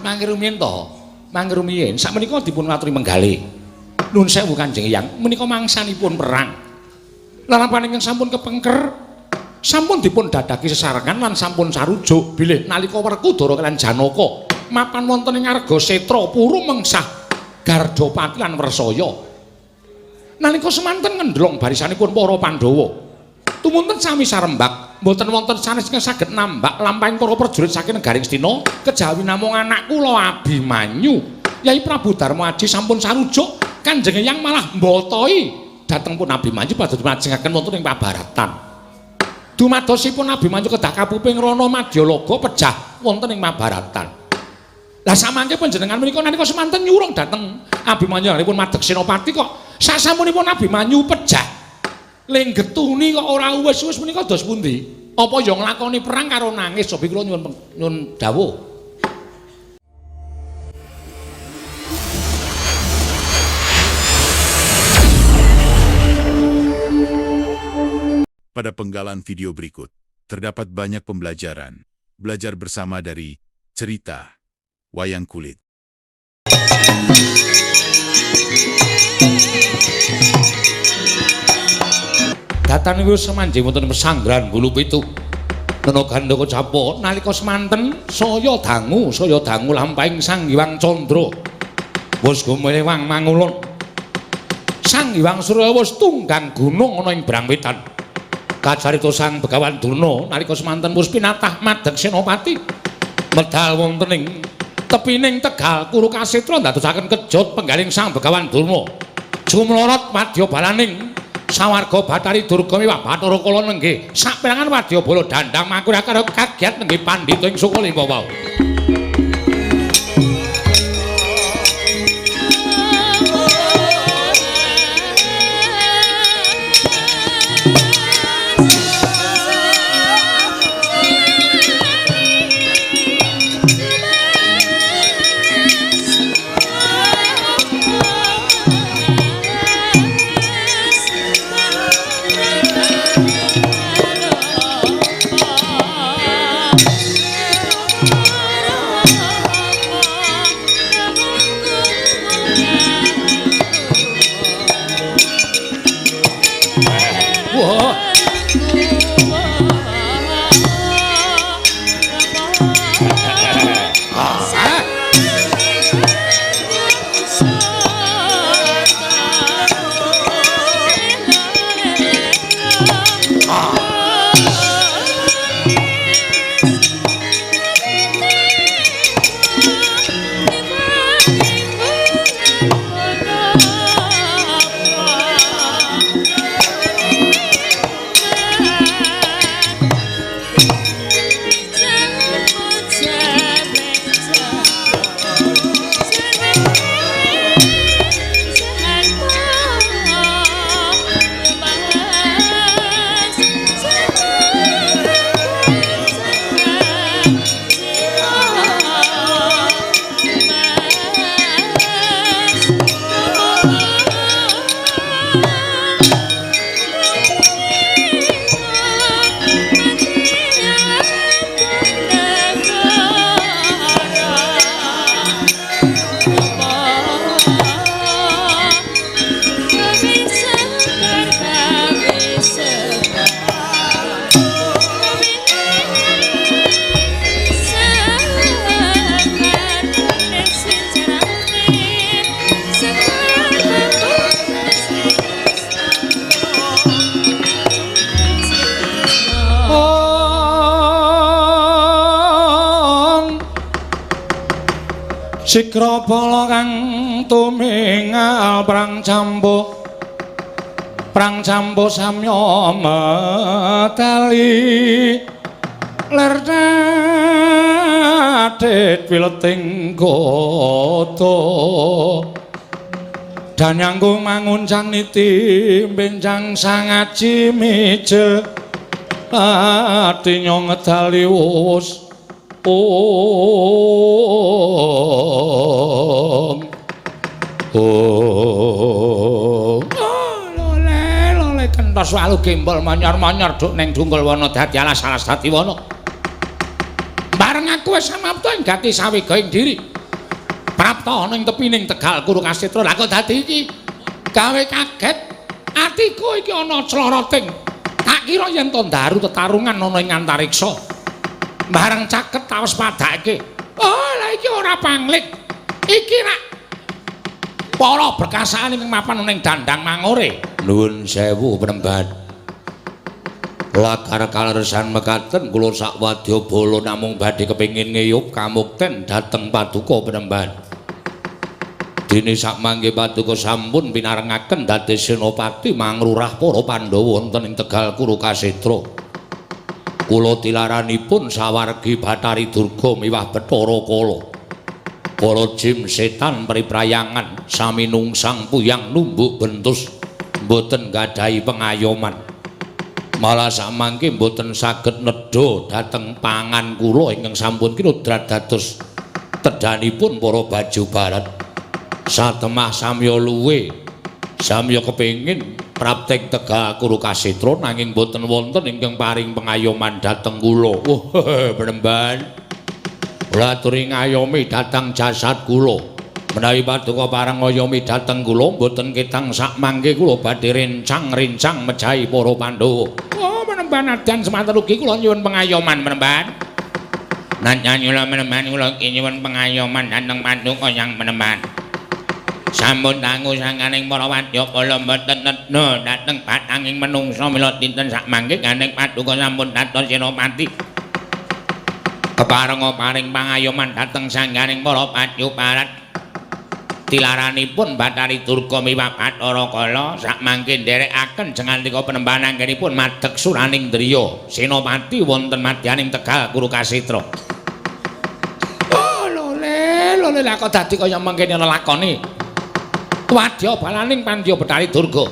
Mangke rumiyin to. Mangke rumiyin sakmenika dipun aturi menggalih. Nuwun sewu Kanjeng Hyang, menika mangsanipun perang. Lalampahan ingkang sampun kepengker sampun dipun dadaki sesarengan lan sampun sarujuk bilih nalika Werkudara lan Janaka mapan wonten ing Argasetra puru mengsah Gardapati lan Wrsaya. Nalika semanten ngendlong barisanipun para Pandhawa. Tumunten sami sarembak, mboten wonten sanes ingkang saged nambak lampahing para prajurit saking negaring Astina kejawi namung anak kula Abimanyu. Yai Prabu Darma Aji sampun sarujuk, Kanjeng Hyang malah mbotoi dhateng pun Abimanyu badhe majengaken wonten ing pabaratan. Dumadosipun Abimanyu kedah kapuping rana madyalaga pejah wonten ing Mabaratan. Lah samangke panjenengan menika nalika semanten nyurung dhateng Abimanyu anggenipun madeg senopati kok sasampunipun Abimanyu pejah lenggetuni kok ora wis-wis menika dos pundi? Apa ya nglakoni perang karo nangis? Sobi kula nyuwun nyuwun dawuh. Pada penggalan video berikut, terdapat banyak pembelajaran. Belajar bersama dari cerita wayang kulit. Datan wis semanjing wonten pesanggrahan Bulu Pitu. Nena Gandaka Japa nalika semanten saya dangu lampahing Sang Hyang Candra. Wis gumewang mangulun. Sang Hyang Surya wis tunggang gunung ana ing Brangwetan. Kacarita Sang Begawan Durna nalika semanten wis pinatah madeg senopati. Medal wonten ing tepining Tegal Kurukasetra ndadosaken kejot penggaling Sang Begawan Durna. Jumlorot wadya balaning sawarga Bathari Durga miwah Bathara Kala nenggih saperangan wadyabala dandang makurah karo kagiat nenggih pandhita ing Sukalima wau. Wah. Sikrapala kang tumingal prang cambo samya medali ler dadet wileting gata danyangku manguncang niti benjang sangaji mijil ati nyong ngedali wus. Om Om lole lole kentos walu gembol manyar-manyar duk neng dungkul wana dadi alas-alas dadi wana. Bareng aku wis samapta ing gati sawega ing diri. Prapta ana ing tepining Tegal Kurukasetra. Lah kok dadi iki gawe kaget atiku iki ana cloroting. Tak kira yen to ndaru tetarungan ana ing antariksa. Bareng caket tak waspadake. Oh, lah iki ora panglik. Iki rak para berkasaan ing mapan ana ing dandang mangore. Nuwun sewu penemban. Lakar kaleresan mekaten kula sak wadya bala namung badhe kepengin ngeyup kamukten dhateng paduka penemban. Dene sakmangke paduka sampun pinarengaken dados senopati mangrurah para Pandhawa wonten ing Tegal Kurukasetra. Kula tilaranipun sawargi Bathari Durga miwah Bathara Kala. Para jim setan priprayangan sami nungsang puyang numbuk bentus mboten gadhahi pengayoman. Malah samangke mboten saged nedha dhateng pangan kula ingkang sampun kinodrat dados tedhanipun para baju barat. Satemah samya luwe, samya kepengin prapting Tegal Kurukasetra nanging mboten wonten ingkang paring pengayoman dhateng kula. Wah, penemban. Kula aturi ngayomi dhateng jasad kula. Menawi paduka pareng ngayomi dhateng kula mboten ketang sakmangke kula badhe rencang-rencang mejahi para Pandhawa. Oh, penemban adan semanten ugi kula nyuwun pengayoman penemban. Nanya kula penemban kula nyuwun pengayoman dhateng paduka yang penemban. Sampun dangu sanganing para wadyabala mboten nedha dhateng batanging menungsa mila dinten sakmangke gandeng paduka sampun dados senopati. Keparenga paring pangayoman dhateng sangganing para padyuparat. Tilaranipun Bathari Durga miwah Bathara Kala sakmangke nderekaken jengandika penemban anggenipun madeg suraning driya senopati wonten madyaning Tegal Kurukasetra. Oh lole lole lha kok dadi kaya mangkene lelakone. Wadya balaning pandya Bathari Durga.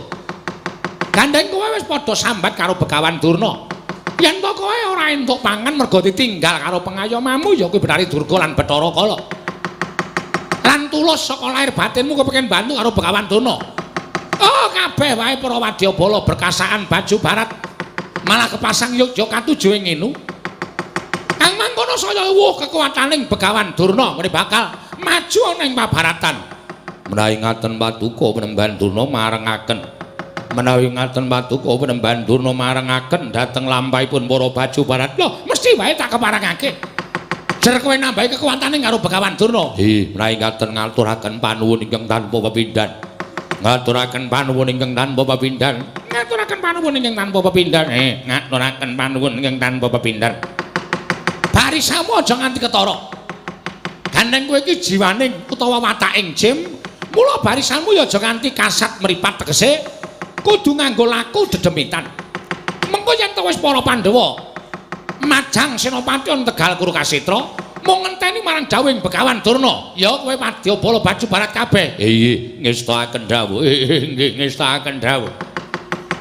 Gandeng kowe wis padha sambat karo Begawan Durna. Yen to kowe ora entuk pangan mergo ditinggal karo pengayomamu ya kuwi Bathari Durga lan Bathara Kala. Lan tulus saka lahir batinmu kepengin bantu karo Begawan Durna. Oh kabeh wae para wadyabala berkasaan baju barat malah kepasang yogya katuju ing ngenu. Kang mangkono saya wuh kekuataning Begawan Durna ngene bakal maju ana ing pabaratan. Menawi ngaten paduka penemban Durna marengaken. Menawi ngaten paduka penemban Durna marengaken dhateng lampahipun para baju barat. Lho mesti wae tak keparengake. Jer kowe nambahi kekuatane karo Begawan Durna. Hi, menawi ngaten ngaturaken panuwun ingkang tanpa pepindhan. Ngaturaken panuwun ingkang tanpa pepindhan. Ngaturaken panuwun ingkang tanpa pepindhan. Ngaturaken panuwun ingkang tanpa pepindhan. Barisamu aja nganti ketara. Gandeng kowe iki jiwaning utawa wataking jim, mula barisanmu ya aja nganti kasat mripat tegese kudu nganggo laku dedemitan. Mengko yen to wis para Pandhawa majang senopati ana Tegal Kurukasetra mung ngenteni marang dawuhing Begawan Durna. Ya kowe wadyabala baju barat kabeh. Iya, ngestakaken dawuh. Nggih, ngestakaken dawuh.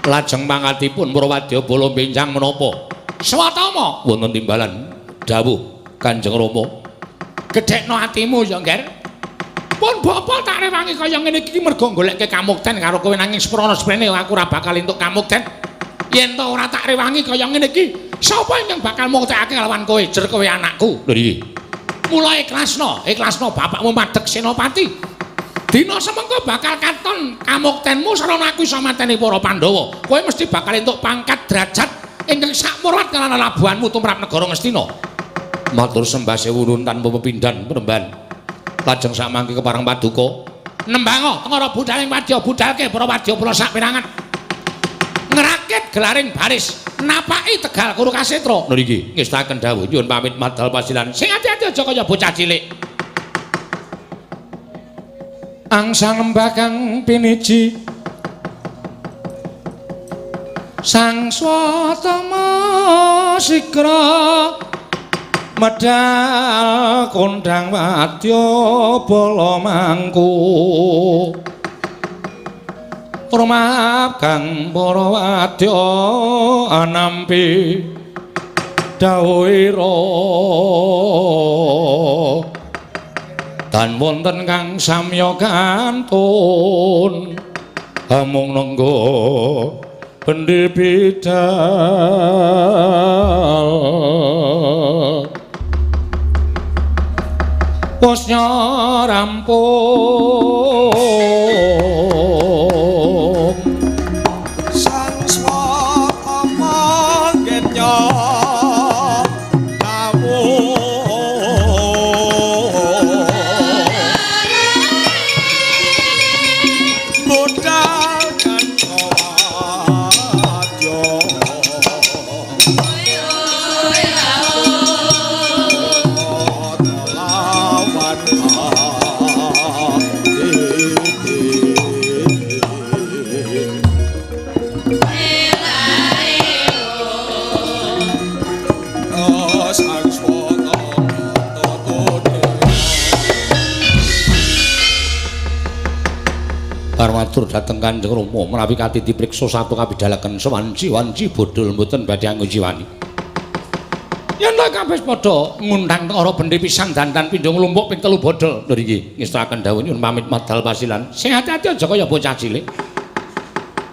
Lajeng pangkatipun para wadyabala benjang menapa? Swatama wonten timbalan dawuh Kanjeng Rama. Gedhekno atimu ya, Ngger. Pun bapa tak rewangi kaya ngene iki mergo golekke kamukten karo kowe nanging seprana seprene aku ora bakal entuk kamukten. Yen to ora tak rewangi kaya ngene iki, sapa ingkang bakal muktekake kalawan kowe? Jer kowe anakku. Lho iki. Mula ikhlasno, ikhlasno bapakmu madeg senopati. Dina semengko bakal katon kamuktenmu sarana aku iso mateni para Pandhawa. Kowe mesti bakal entuk pangkat derajat ingkang sakmurwat kalawan labuhanmu tumrap negara Ngastina. Matur sembah sewu tanpa pepindhan penemban. Lajeng samangke kepareng paduka nembango tengara budhaling wadya budhalke para wadyabala saperangan. Ngrakit gelaring baris napaki Tegal Kurukasetra. Lho iki ngestakaken dawuh nyuwun pamit madal pasilan. Sing ati-ati aja kaya bocah cilik. Angsa nembakang piniji Sang Swatama sikra medal kondang wadya bala mangku. Rumap kang para wadya anampi dawuhira tan wonten kang samya kantun amung nenggo bendi bidal. Posnya rampung Sang Swatama ngenya Parmatur dhateng Kanjeng Rama menawi kati dipriksa satu kabidalaken sewanci-wanci bodhol mboten badhe anggujiwani. Yen ta kabeh padha ngundang teng ora bendi pisan dandan pindho nglumpuk ping 3 bodhol. Lho iki ngestakaken dawuh nyuwun pamit medal pasilan. Sing ati-ati aja kaya bocah cilik.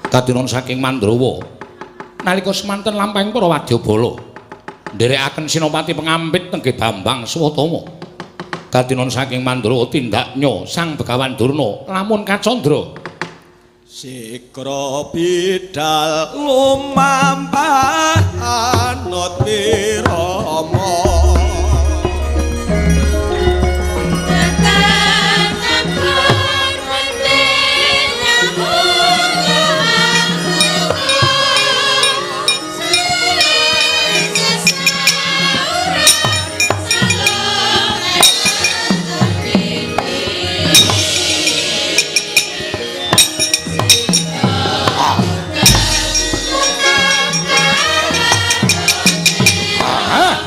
Katinon saking Mandrawa nalika semanten lampahing para wadyabala nderekaken Sinopati pengampit tenggih Bambang Swatama. Katinon saking Mandrawa tindaknya Sang Begawan Durna lamun kacandra. Sikra bidal lumampah anut wirama. Ah!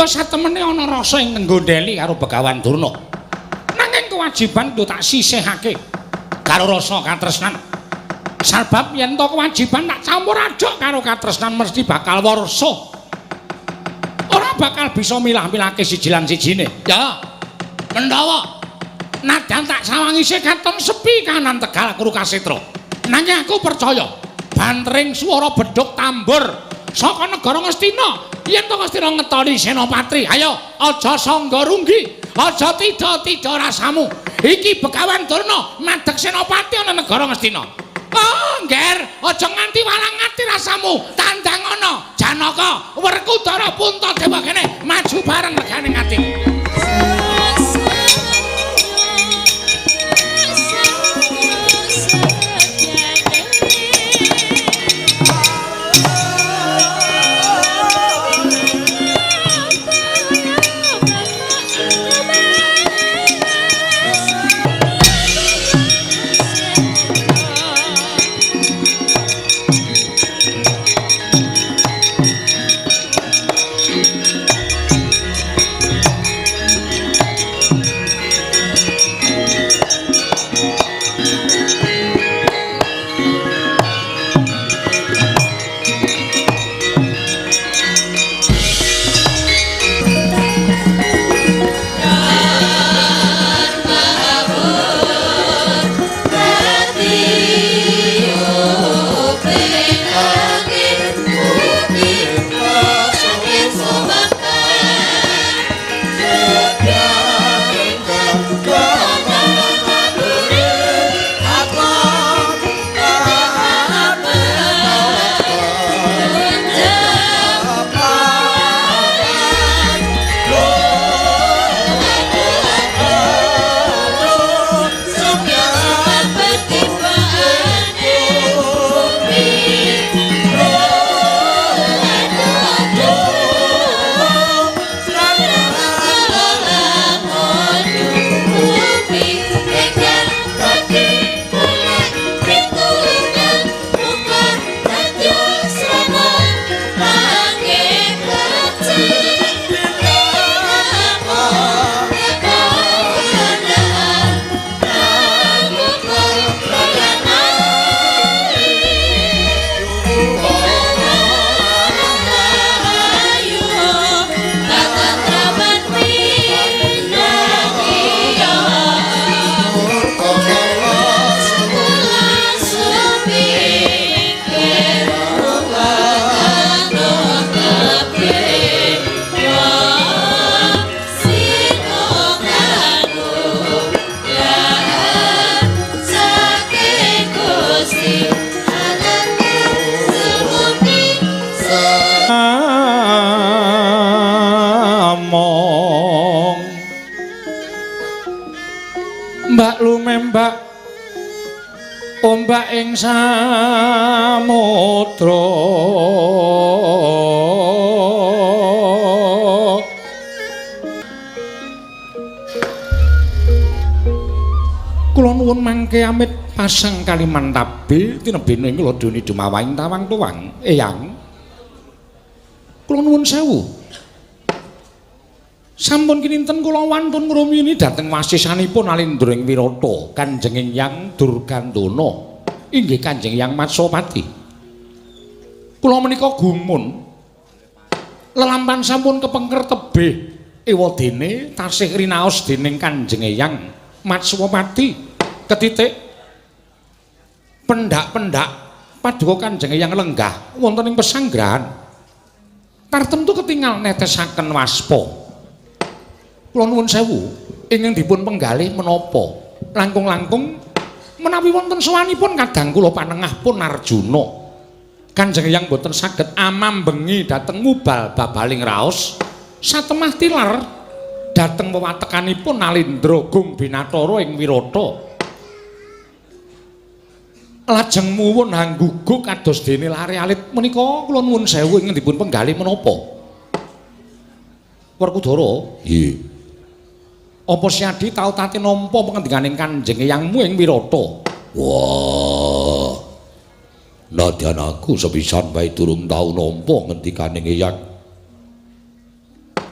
Ya satemene ana rasa ing nggondheli karo Begawan Durna. Nanging kewajiban kudu tak sisihake karo rasa katresnan. Sabab yen to kewajiban tak campur aduk karo katresnan mesti bakal warsa. Ora bakal bisa milah-milahke siji lan sijine. Ya. Mendawa nadyan tak sawangi isih katon sepi kanan Tegal Kurukasetra. Nanging aku percaya bantering swara bedhug tambur saka negara Ngastina yen to Ngastina ngetoni Senopatri. Ayo aja sangga runggi, aja tida-tida rasamu. Iki Begawan Durna madheg Senopati ana negara Ngastina. Oh, Ngger, aja nganti walang ati rasamu. Tandang ana Janaka, Werkudara, Puntadewa kene maju bareng regane ati. Mbak lumembak ombak ing samudra. Kula nuwun mangke amit pasang Kalimantabe tinebene ing ladoni dumawahing tawang tuwang. Eyang, kula nuwun sewu. Sampun kininten kula wantun ngrumiyini dhateng wasisanipun Alindra ing Wirata Kanjeng Hyang Durgandana inggih Kanjeng Hyang Matsapati. Kula menika gumun lelampan sampun kepengker tebih ewadene tasih rinaos dening Kanjeng Hyang Matsapati ketitik pendak-pendak paduka Kanjeng Hyang lenggah wonten ing pesanggrahan tartemtu ketingal netesaken waspa. Kula nuwun sewu ingkang dipun penggalih menapa langkung-langkung menawi wonten sowanipun kadang kula panengah pun Arjuna. Kanjeng Hyang boten saged amambengi dhateng mubal babaling raos satemah tilar dhateng wewatekanipun Alindra Gung Binatara ing Wirata. Lajeng muwun hangguguk kados dene lare alit menika kula nuwun sewu ingkang dipun penggalih menapa. Werkudara, nggih. Apa Siadi tau tate nampa pengendikaning Kanjeng Hyangmu ing Wirata? Wah. Nadyan aku sepisan wae durung tau nampa ngendikaning Hyang.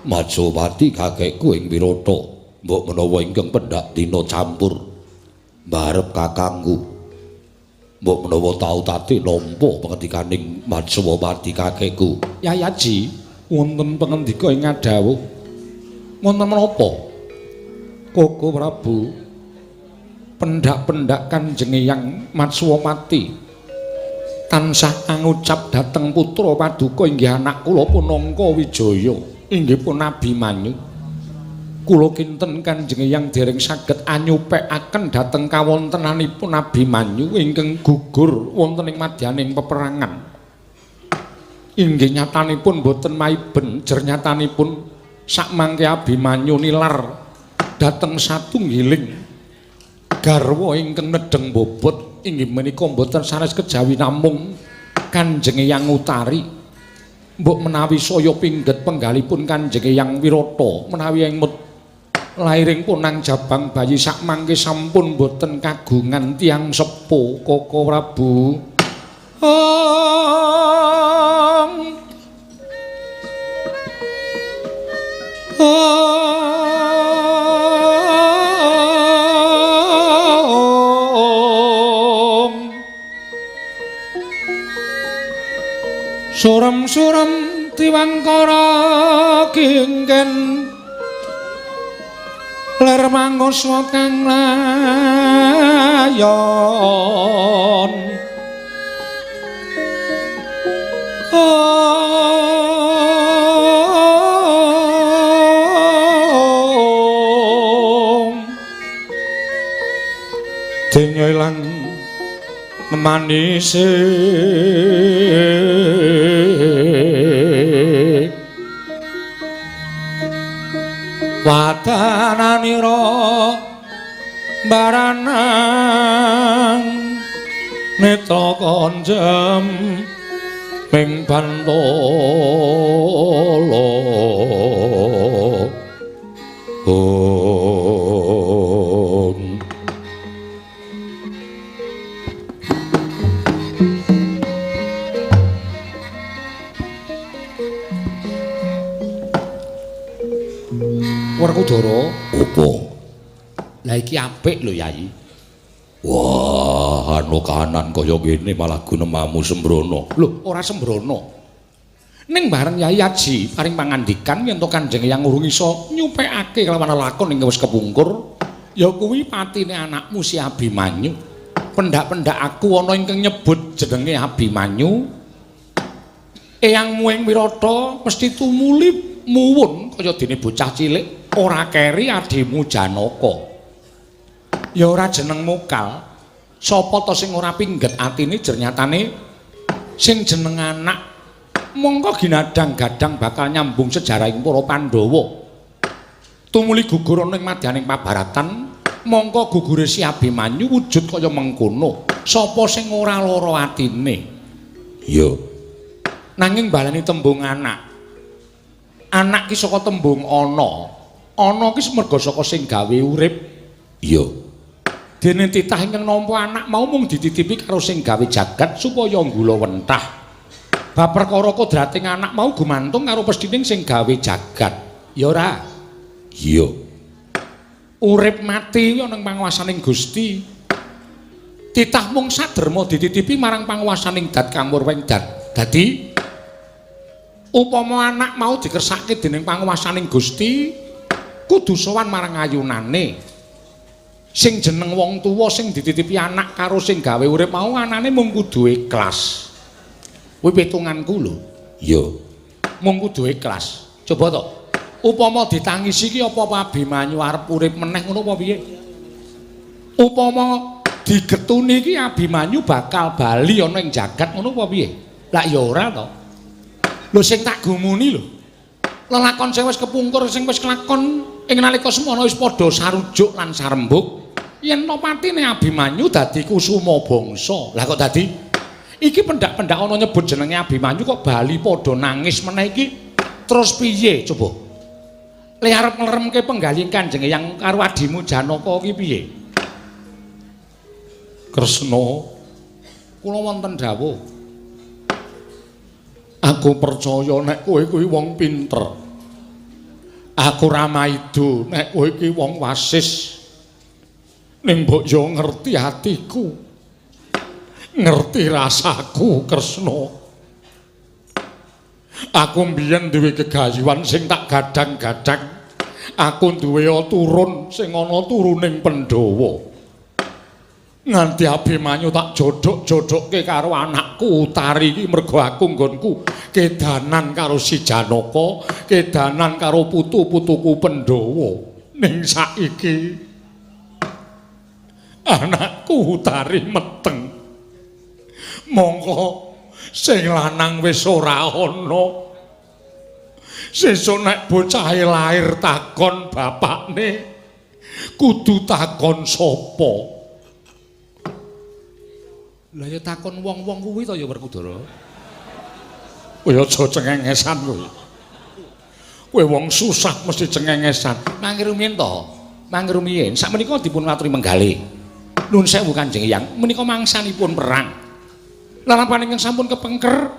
Matswapati kakekku ing Wirata, mbok menawa ingkang pendak dina campur mbarep kakangku. Mbok menawa tau tate nampa pangendikaning Matswapati kakekku. Yayaji, wonten pangendika ing ngadhawuh. Wonten menapa? Koko Prabu, pendak-pendak Kanjeng Eyang Matswapati tansah angucap dhateng putra paduka inggih anak kula Punangka Wijaya, inggih pun Abimanyu. Kula kinten Kanjeng Eyang dereng saged anyupekaken dhateng kawontenanipun Abimanyu ingkang gugur wonten ing madyaning peperangan. Inggih nyatanipun boten maiben, jer nyatanipun sakmangke Abimanyu nilar dhateng satunggiling garwa ingkang nedheng bobot inggih menika mboten sanes kejawi namung Kanjeng Eyang Utari. Mbok menawi saya pingget penggalipun Kanjeng Eyang Wirata menawi emut lairing punang jabang bayi sakmangke sampun boten kagungan tiyang sepuh Koko Prabu. Surem-surem tiwangkara kingken ler manguswa kang layon. Om denya ilang manise watananira baranang netra konjem ming bantala. Om. Werkudara, opo? Lah iki apik lho, Yai. Wah, anu kahanan kaya ngene malah gunemamu sembrono. Lho, ora sembrono. Ning bareng Yai Aji paring pangandikan yen to Kanjeng Eyang urung iso nyupekake kelawan lakon ingkang wis kepungkur, ya kuwi patine anakmu si Abimanyu. Pendak-pendak aku ana ingkang nyebut jenenge Abimanyu. Eyangmu ing Wirata mesti tumuli muwun kaya dene bocah cilik ora keri adimu Janaka. Ya ora jeneng mokal. Sapa to sing ora pingget atine jer nyatane sing jeneng anak mongko ginadang-gadang bakal nyambung sejarahing para Pandhawa. Tumuli gugur ana ing madyaning pabaratan, mongko gugure si Abimanyu wujud kaya mengkono. Sapa sing ora lara atine? Ya. Nanging baleni tembung anak. Anak ki saka tembung ana. Ana ki merga saka sing gawe urip. Iya. Dene titah ingkang nampa anak mau mung dititipi karo sing gawe jagat supaya nggula wentah. Bab perkara kodrating anak mau gumantung karo pesthine sing gawe jagat. Ya ora? Iya. Urip mati ana ing panguwasaning Gusti. Titah mung saderma dititipi marang panguwasaning dat kang murweng dat. Dadi upama anak mau dikersake dening panguwasaning Gusti, kudu sowan marang ayunane. Sing jeneng wong tuwa sing dititipi anak karo sing gawe urip mau anane mung kudu ikhlas. Kuwi pitunganku lho. Iya. Mung kudu ikhlas. Coba to. Upama ditangisi iki apa Abimanyu arep urip meneh ngono apa piye? Upama digetuni iki Abimanyu bakal bali ana ing jagat ngono apa piye? Lah ya ora to. Lho sing tak gumuni lho. Lelakon sing wis kepungkur sing wis kelakon ing nalika semono wis padha sarujuk lan sarembug yen to patine Abimanyu dadi kusuma bangsa. Lah kok dadi iki pendak-pendak ana nyebut jenenge Abimanyu kok bali padha nangis meneh iki terus piye coba? Le arep ngleremke penggalih Kanjeng Eyang karo adimu Janaka iki piye? Kresna, kula wonten dawuh. Aku percaya nek kowe kuwi wong pinter. Aku ra maido nek kowe iki wong wasis. Ning mbok yo ngerti atiku. Ngerti rasaku, Kresna. Aku mbiyen duwe gegayuhan sing tak gadang-gadang. Aku duwe turun sing ana turuning Pandhawa. Nganti Abimanyu tak jodhok-jodhokke karo anakku Utari iki mergo aku nggonku kedanan karo si Janaka, kedanan karo putu-putuku Pandhawa. Ning saiki anakku Utari meteng. Mongko sing lanang wis ora ana. Sesuk nek bocahe lair takon bapakne, kudu takon sapa? Lah ya takon wong-wong kuwi to ya Werkudara. Kowe aja cengengesan kowe. Kowe wong susah mesti cengengesan. Mangke rumiyin to. Mangke rumiyin sakmenika dipun aturi menggalih. Nuwun sewu Kanjeng Hyang, menika mangsanipun perang. Lalampahan ingkang sampun kepengker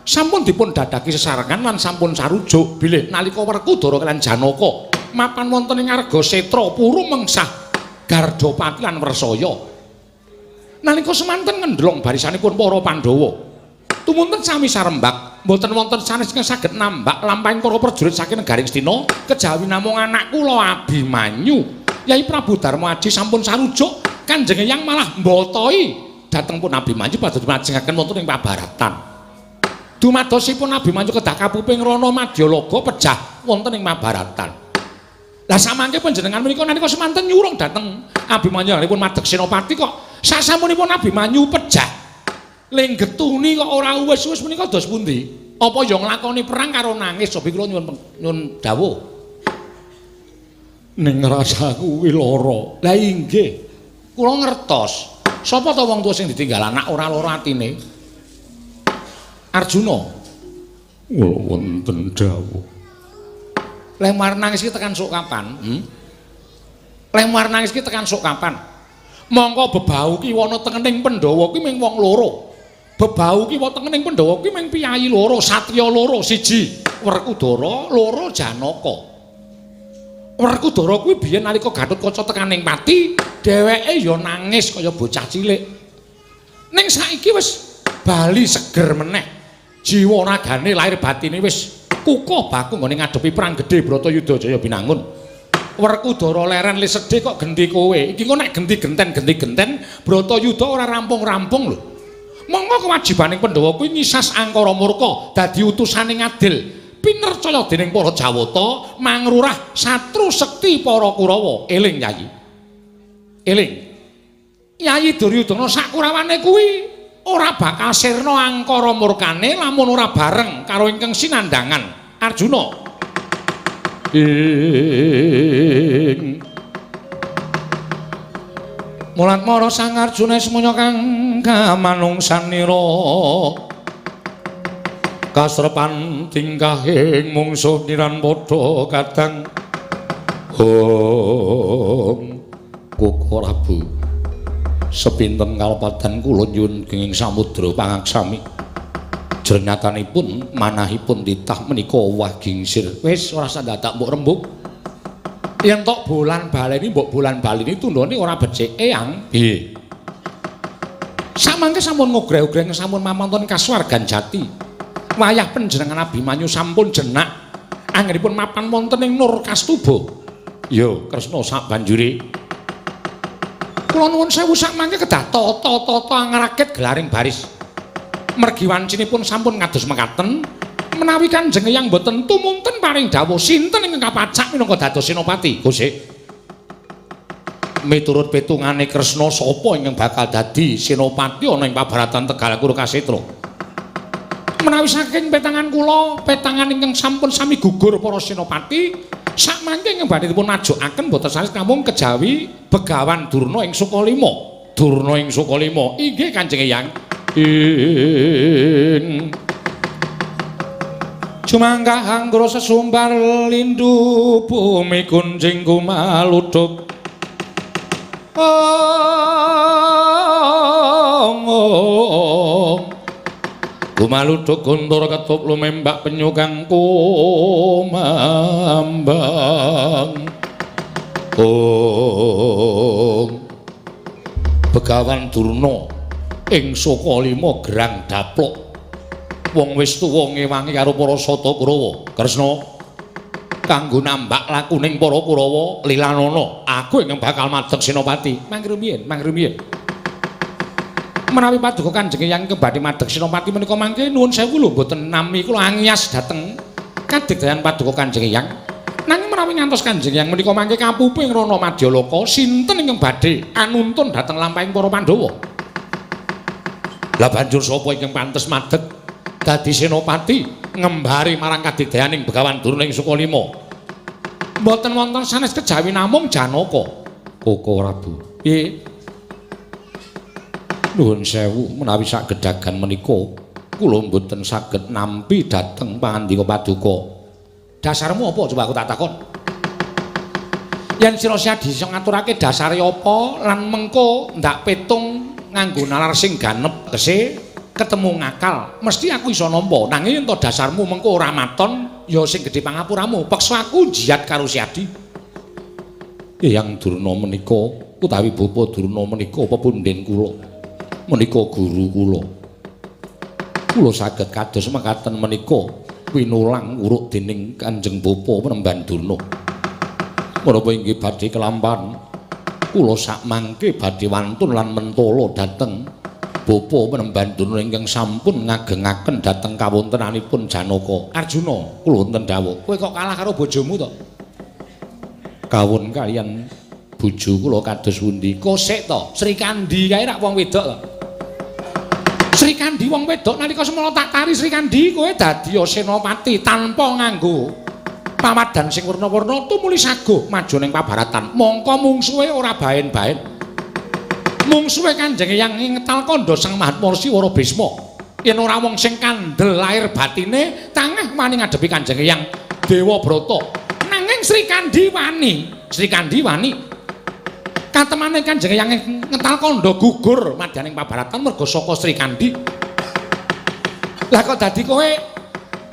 sampun dipun dadaki sesarengan lan sampun sarujuk bilih nalika Werkudara kaliyan Janaka mapan wonten ing Argasetra puru mengsah Gardapati lan Wrsaya. Nalika semanten ngendlong barisanipun para Pandhawa, tumunten sami sarembak, mboten wonten sanes ingkang saged nambak lampahing para prajurit saking negaring Astina kejawi namung anak kula Abimanyu. Yai Prabu Darma Aji sampun sarujuk, Kanjeng Hyang malah mbotoi dhateng pun Abimanyu badhe majengaken wonten ing pabaratan. Dumadosipun Abimanyu kedah kapuping rana madyalaga pejah wonten ing Mabaratan. Lah samangke panjenengan menika nalika semanten nyurung dhateng Abimanyu anggenipun madeg senopati kok sasampunipun Abimanyu pejah lenggetuni kok ora uwis-uwis menika dos pundi? Apa ya nglakoni perang karo nangis? Sobi kula nyuwun dawuh. Ning rasaku kuwi lara. Lah inggih, kula ngertos. Sapa ta wong tuwa sing ditinggal anak ora lara atine? Arjuna. Kula wonten dawuh. Leh mar nangis iki tekan sok kapan? Leh mar nangis iki tekan sok kapan? Mongko bebau ki wana tengening Pandhawa ki ming wong loro. Bebau ki wana tengening Pandhawa ki ming piyayi loro, satriya loro, siji Werkudara, loro Janaka. Werkudara kuwi biyen nalika Gatotkaca tekaning pati, dheweke ya nangis kaya bocah cilik. Ning saiki wis bali seger meneh. Jiwa ragane lahir batine wis kukuh baku nggone ngadepi perang gedhe Bratayuda Jaya Binangun. Werkudara leren le sedih kok genti kowe. Iki kok nek genti genten genti genten Bratayuda ora rampung-rampung lho. Monggo kewajibaning Pandhawa kuwi nyisas angkara murka dadi utusane ngadil pinercaya dening para Jawata mangrurah satru sekti para Kurawa. Eling Yayi. Eling. Yayi Duryudana sakurawane kuwi ora bakal sirna angkara murkane lamun ora bareng karo ingkang sinandhangan Arjuna. Ing mulat mara Sang Arjuna semuanya kang kamanungsanira kasrepan tingkahing mungsuh niran padha kadang hong Koko Prabu sepinten kalepadan kula nyuwun genging samudra pangaksami jernyatanipun manahipun titah menika owah gingsir. Wis ora usah dadak mbok rembug. Yen tok bolan baleni mbok bolan baleni tundhone ora becik eyang. Piye? Samangke sampun ngogreh-ogreh sampun mamonton kasuwargan jati. Wayah panjenengan Abimanyu sampun jenak anggenipun mapan wonten ing Nur Kastuba. Ya, Kresna sak banjure. Kula nuwun sewu sakmangke kedah tata-tata angrakit gelaring baris. Mergi wancinipun sampun kados mekaten, menawi Kanjeng Hyang boten tumunten paring dawuh sinten ingkang kapacak minangka dados senopati, Gusti. Miturut pitungane Kresna sapa ingkang bakal dadi senopati ana ing pabaratan Tegal Kuru Kasetra? Menawi saking petangan kula, petangan ingkang sampun sami gugur para senopati, sakmangke ingkang badhe dipun ajokaken boten sanes namung kejawi Begawan Durna ing Sukalima. Durna ing Sukalima. Inggih Kanjeng Hyang. Ing Jumanggah anggra sesumbar lindu bumi kunjing kumaluduk. Ong Gumaluduk guntur ketup lumembak penyu kang kumambang. Ong Begawan Durna ing Sukalima gerang daplok. Wong wis tuwa ngewangi karo para Sata Kurawa. Kresna kanggo nambak lakuning para Kurawa lilanana, aku ingkang bakal madeg senopati. Mangrumiyin, mangrumiyin. Menawi paduka Kanjeng Eyang badhe madeg senopati menika mangke nuwun sewu lho mboten nami kula angias dhateng kadigdayan paduka Kanjeng Eyang. Nanging menawi ngantos Kanjeng Eyang menika mangke kapupu ing Rana Madyaloka, sinten ingkang badhe anuntun dhateng lampahing para Pandhawa? Lah banjur sapa ingkang pantes madeg dadi senopati ngembari marang kadigdayaning Begawan Durna ing Sukalima? Mboten wonten sanes kejawi namung Janaka. Koko Prabu. Piye? Nuwun sewu menawi sak gedagan menika kula mboten saged nampi dhateng pangandika paduka. Dasarmu apa coba aku tak takon? Yen sira Siadi iso ngaturake dasare apa lan mengko ndak petung nganggo nalar sing ganep tegese ketemu ngakal, mesti aku iso nampa. Nanging yen to dasarmu mengko ora maton ya sing gedhe pangapuramu, peksa aku jiyat karo Siadi. Eyang Durna menika utawi Bapa Durna menika pepunden kula. Menika guru kula. Kula saged kados mekaten menika winulang uruk dening Kanjeng Bapa Penemban Durna. Menapa inggih badhe kelampahan kula sakmangke badhe wantun lan mentala dhateng Bapa Penemban Durna ingkang sampun ngagengaken dhateng kawontenanipun Janaka. Arjuna, kula wonten dawuh. Kowe kok kalah karo bojomu to? Kawon kaliyan bojo kula kados pundi? Kosek to, Srikandhi kae rak wong wedok to. Srikandhi wong wedok nalika semana tak tari Srikandhi kowe dadi senopati tanpa nganggo pawadan sing werna-werna tumuli saguh maju ning pabaratan. Mongko mungsuhe ora baen-baen. Mungsuhe Kanjeng Eyang ngetal kandha Sang Mahatma Rsi Wara Bisma. Yen ora wong sing kandel lahir batine tangeh wani ngadepi Kanjeng Eyang Dewa Brata. Nanging Srikandhi wani, Srikandhi wani. Katemane Kanjeng Eyang ngetal kandha gugur madyaning pabaratan merga saka Srikandhi. Lah kok dadi kowe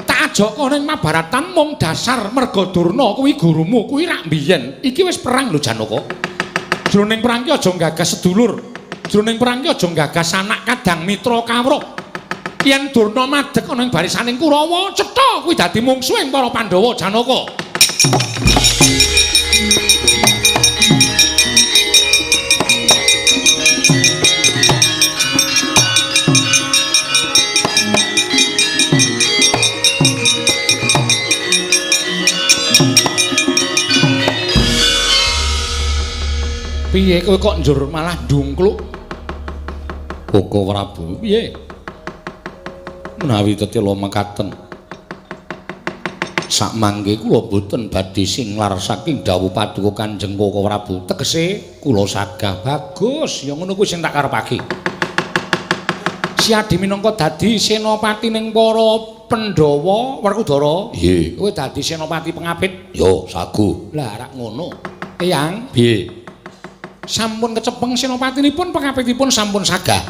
tak ajaka ning Mabaratan mung dasar merga Durna kuwi gurumu kuwi rak mbiyen. Iki wis perang lho Janaka. Jroning perang ki aja nggagas sedulur. Jroning perang ki aja nggagas anak kadang mitra kawruh. Yen Durna madeg ana ing barisaning Kurawa, cetha kuwi dadi mungsuhing para Pandhawa Janaka. Piye kowe kok njur malah ndungkluk? Koko Prabu, piye? Menawi tetela mekaten sakmangke kula boten badhe singlar saking dawuh paduka Kanjeng Koko Prabu. Tegese kula sagah bagus, ya ngono kuwi sing tak karepake. Siadi minangka dadi senopati ning para Pandhawa Werkudara. Nggih. Kowe dadi senopati pengapit? Yo, sagu. Lah rak ngono. Eyang, piye? Sampun kecepeng senopatinipun pengapitipun sampun sagah.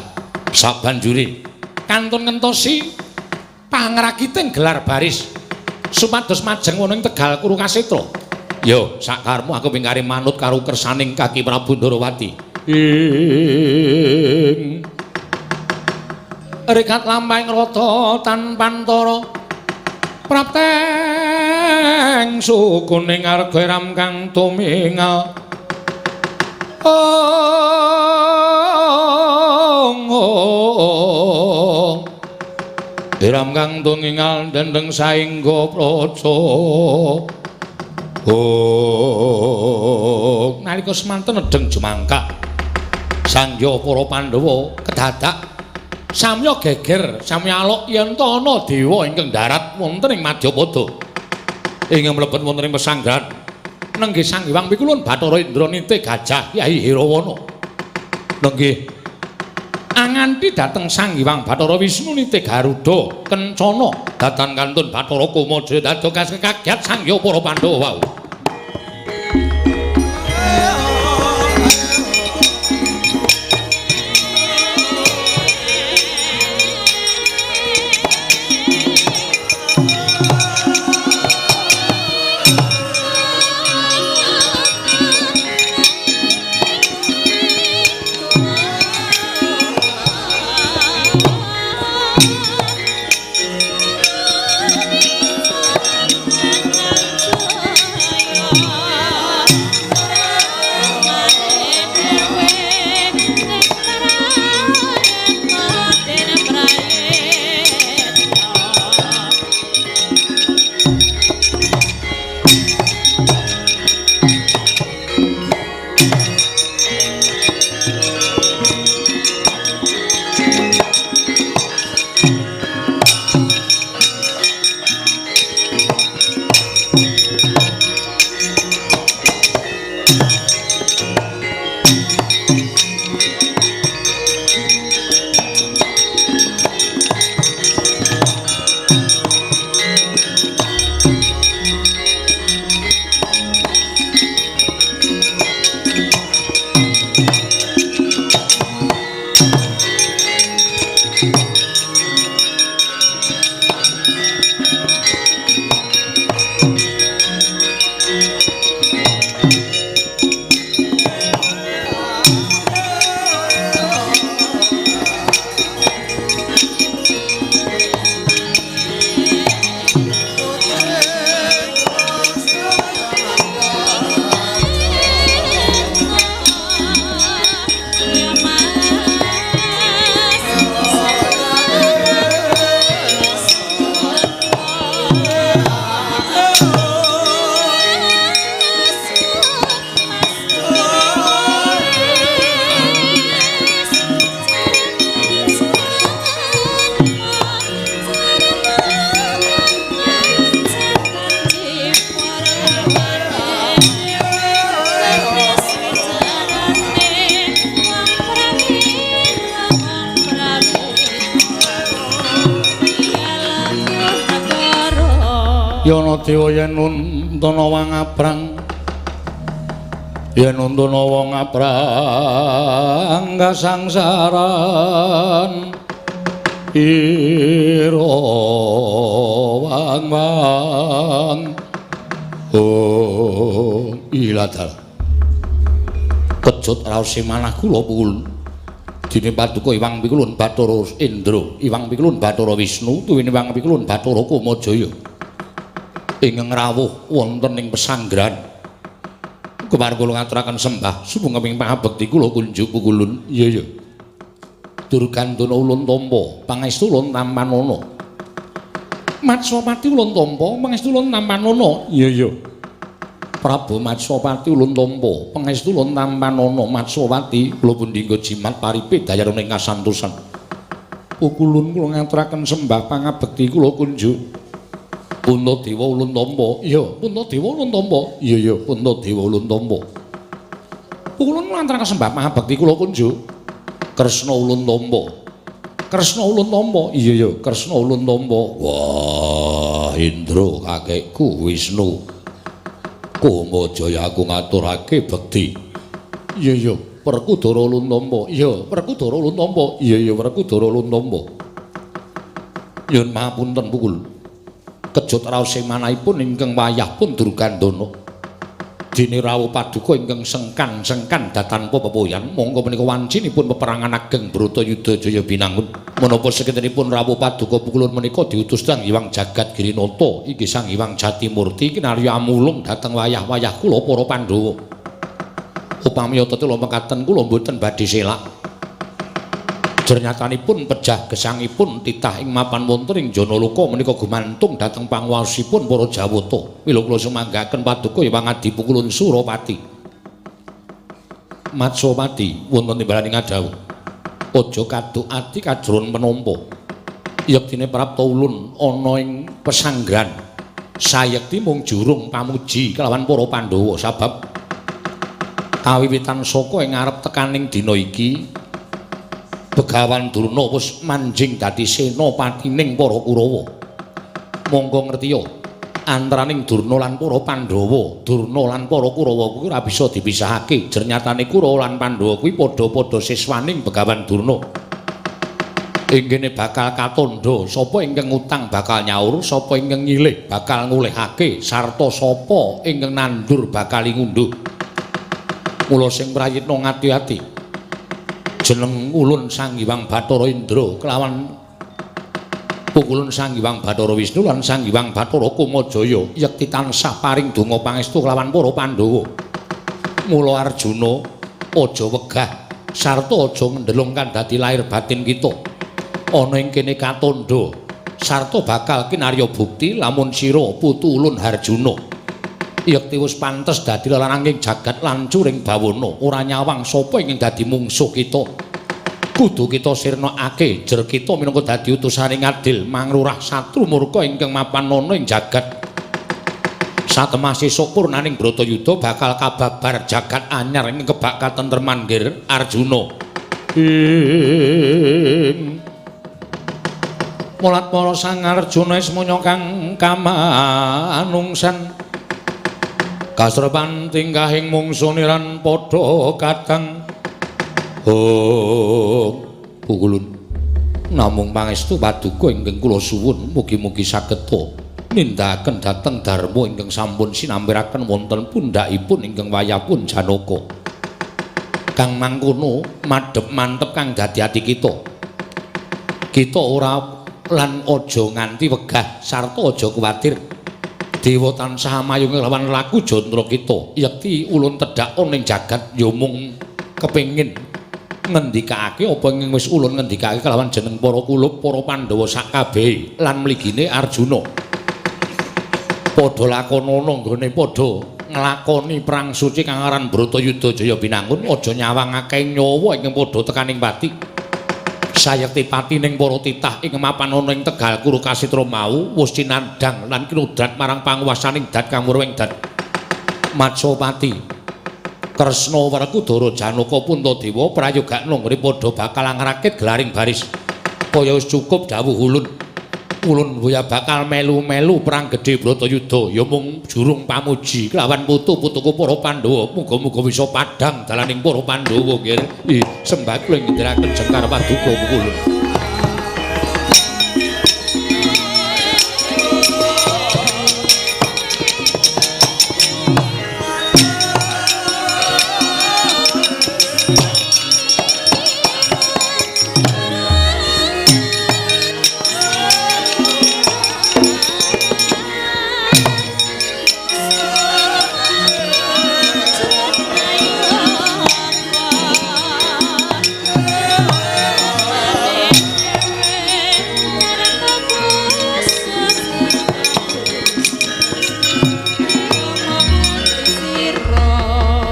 Sabanjure kantun ngentosi pangrakiting gelar baris supados majeng wonten ing Tegal Kurukasetra. Yo, sakarmu aku pingkare manut karo kersaning Kaki Prabu Ndorowati. Ing rikat lampahing rata tanpantara prapteng sukuning arga ram kang tumingal. Ong ong Iram kang tungingal dendeng saingga praja. Ong nalika semanten nedheng jumangkah sangya para Pandhawa kedadak samya geger samya alok yen ta ana dewa ingkang darat wonten ing Madyapada ingkang mlebet wonten ing pesanggrahan nenggih Sang Hyang Pikulun Bathara Indra nite gajah Kyai Hirawana. Nenggih anganti dhateng Sang Hyang Bathara Wisnu nite Garuda kencana datan kantun Bathara Kumajaya dados kaget sangya para Pandhawa. Yana dewa yen untana wangabrang yen untana wong abrang kasangsaran ira wang-wang. Oh iladal kejut raos manah kula pukul dene paduka Iwang Pikulun Bathara Indra, Iwang Pikulun Bathara Wisnu, tuwin Iwang Pikulun Bathara Kumajaya ingkang rawuh wonten ing pesanggrahan. Kemarin kula ngaturaken sembah sumangga pangabekti kula kunjuk pukulun. Iya iya. Durgandana ulun tampa, pangestu ulun tampanana. Matswapati ulun tampa, pangestu ulun tampanana. Iya iya. Prabu Matswapati ulun tampa, pangestu ulun tampanana. Matswapati kula pundi nggo jimat paripe dayarane kasantosan. Pukulun kula ngaturaken sembah pangabekti kula kunjuk. Puntadewa ulun tampa. Iya, Puntadewa ulun tampa. Iya iya, Puntadewa ulun tampa. Pukulun ngaturaken sembah pangabekti kula kunjuk. Kresna ulun tampa. Kresna ulun tampa. Iya iya, Kresna ulun tampa. Wah, Indra kakekku Wisnu. Kumajaya aku ngaturake bekti. Iya iya, Werkudara ulun tampa. Iya, Werkudara ulun tampa. Iya iya, Werkudara ulun tampa. Nyuwun mahapunten pukul. Kejut raos manahipun ingkang wayah pun Durgandana. Dene rawuh paduka ingkang sengkan-sengkan datanpa pepoyan, mongko menika wancinipun peperangan ageng Bratayuda Jaya Binangun. Menapa seketenipun rawuh paduka pukulun menika diutus Sang Hyang Jagat Girinata, inggih Sang Hyang Jatimurti kinarya amulung dhateng wayah-wayah kula para Pandhawa. Upami tetela mekaten kula mboten badhe selak. Jernyatanipun pejah gesangipun titah ing mapan wonten ing Janaloka menika gumantung dhateng panguwasipun para Jawata. Mila kula sumanggaken paduka Hyang Adi Pukulun Surapati. Matswapati wonten timbalaning ngadhawuh. Aja kaduk ati kajron penampa. Yektine prapta ulun ana ing pesanggrahan. Sayekti mung jurung pamuji kelawan para Pandhawa sabab kawiwitan saka ing ngarep tekaning dina iki Begawan Durna wis manjing dadi senopatining para Kurawa. Monggo ngertiya, antaraning Durna lan para Pandhawa, Durna lan para Kurawa kuwi ora bisa dipisahake. Jernyatane Kurawa lan Pandhawa kuwi padha-padha siswaning Begawan Durna. Ing kene bakal katandha sapa ingkang ngutang bakal nyaur, sapa ingkang nyilih bakal ngulihake, sarta sapa ingkang nandur bakal ngunduh. Mula sing prayitna ngati-ati. Jeneng ulun Sang Hyang Bathara Indra kelawan pukulun Sang Hyang Bathara Wisnu lan Sang Hyang Bathara Kumajaya yekti tansah paring donga pangestu kelawan para Pandhawa. Mula Arjuna aja wegah sarta aja ngendelung kang dadi lahir batin kita. Ana ing kene katandha sarta bakal kinarya bukti lamun sira putu ulun Harjuna. Yekti wis pantes dadi lelananging jagat lancuring bawana, ora nyawang sapa ingkang dadi mungsuh kita. Kudu kita sirnakake jer kita minangka dadi utusane ngadil mangrurah satru murka ingkang mapan ana ing jagat. Satemah sesuk purnaning Bratayuda bakal kababar jagat anyar ing kebak katentreman nggir Arjuna. Ing mulat para Sang Arjuna ismaya kang kamanungsan kasrepan tingkahing mungsuniran padha kadang. Oh, pukulun namung pangestu paduka ingkang kula suwun mugi-mugi saged nindakaken dhateng dharma ingkang sampun sinampiraken wonten pundhakipun ingkang wayahpun Janaka. Kang mangkono madhep mantep kang dadi ati kita. Kita ora lan aja nganti wegah sarta aja kuwatir. Dewa tansah mayung lawan laku jantра kita. Yekti ulun tedhak ning jagat ya mung kepengin ngendikake apa ing wis ulun ngendikake kelawan jeneng para kulup para Pandhawa sakabehe lan mligine Arjuna. Padha lakonana nggone padha nglakoni perang suci kang aran Bratayuda Jaya Binangun, aja nyawang akeh nyawa ingkang padha tekaning pati. Sayekti patining para titah ing mapan ana ing Tegal Kuru Kasitra mau wis cinandhang lan kinudrat marang panguwasaning dat kang murwing dat Matswapati. Kresna Werkudara Janaka Puntadewa prayogakna nggone padha bakal ngrakit gelaring baris. Kaya wis cukup dawuh ulun. Ulun boya bakal melu-melu perang gedhe Bratayuda ya mung jurung pamuji kelawan putu-putuku para Pandhawa. Muga-muga bisa padhang dalaning para Pandhawa nggih. Sembah kula ngendiraken jengkar paduka kula.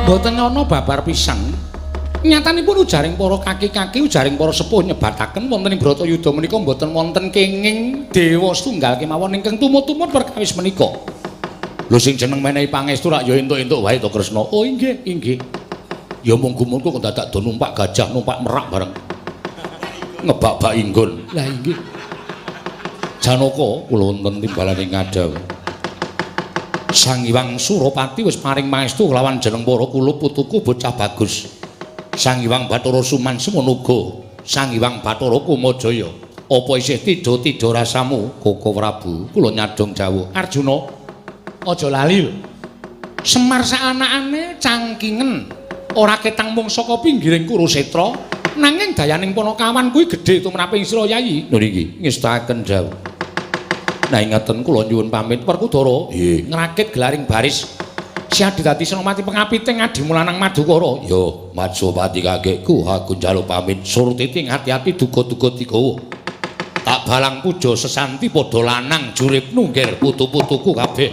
Mboten ana babar pisang. Nyatanipun ujaring para kaki-kaki, ujaring para sepuh nyebataken wonten ing Bratayuda menika mboten wonten kenging dewa setunggal kemawon ingkang tumut-tumut perkawis menika. Lho sing jeneng menehi pangestu rak ya entuk-entuk wae to Kresna. Oh inggih, inggih. Ya mung gumunku kok dadak do numpak gajah, numpak merak bareng. Ngebak-bak inggon. Lah inggih. Janaka kula wonten timbalane ngadhaw. Sang Hyang Surapati wis paring pangestu kelawan jeneng para kula putuku bocah bagus. Sang Hyang Bathara Suman semono uga. Sang Hyang Bathara Kumajaya. Apa isih tidha-tidha rasamu, Koko Prabu? Kula nyadong jawuh. Arjuna, aja lali lho. Semar saanakane cangkingen ora ketang mung saka pinggiring Kurusetra, nanging dayaning panakawan kuwi gedhe tumraping sira Yayi. Lho niki ngestakaken jawuh. Nah ingaten kula nyuwun pamit Werkudara. Nggih, ngrakit gelaring baris. Siadi dadi senopati pengapiting adimulanang Madukara. Yo, Matsupati kakekku, aku njaluk pamit. Surtiti ati-ati duga-duga digawa. Tak balang puja sesanti padha lanang jurip nunggir putu-putuku kabeh.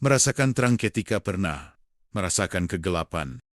Merasakan terang ketika pernah merasakan kegelapan.